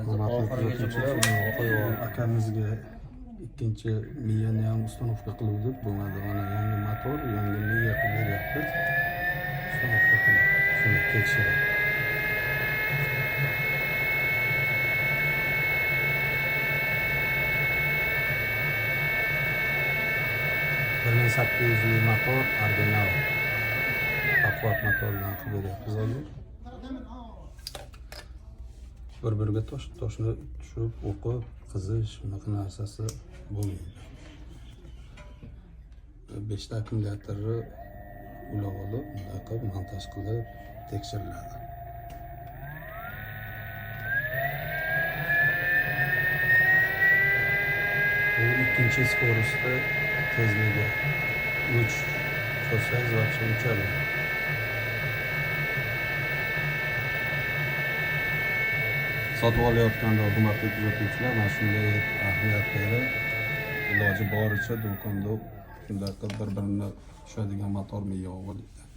Hurmatli Oxirigacha kuzatuvchilar, bosib qo'yib yubordi. Akamizga ikkinchi miyani ham установка qiluvdik. Bo'lmadi, mana yangi motor, yangi miya qilib beryapmiz. Установка qilib, shuni tekshirib. 1800 li motor, original baquvvat motor bilan qilib beryapmiz hozir. Bir biriga tosh toshni tushib o'qib qizish, unaqa narsasi bo'lmaydi. Beshta akkumulyatorni ulab olib, bunday qilib montaj qilib tekshiriladi. Bu ikkinchi скорость da, tezligi 3 qo'shsangiz, вообще uchadi. Sotib olayotganda, hurmatli kuzatuvchilar, mana shunday ahamiyat berib, iloji boricha do'konda shunday qilib bir birini tushadigan motor miya olinglar.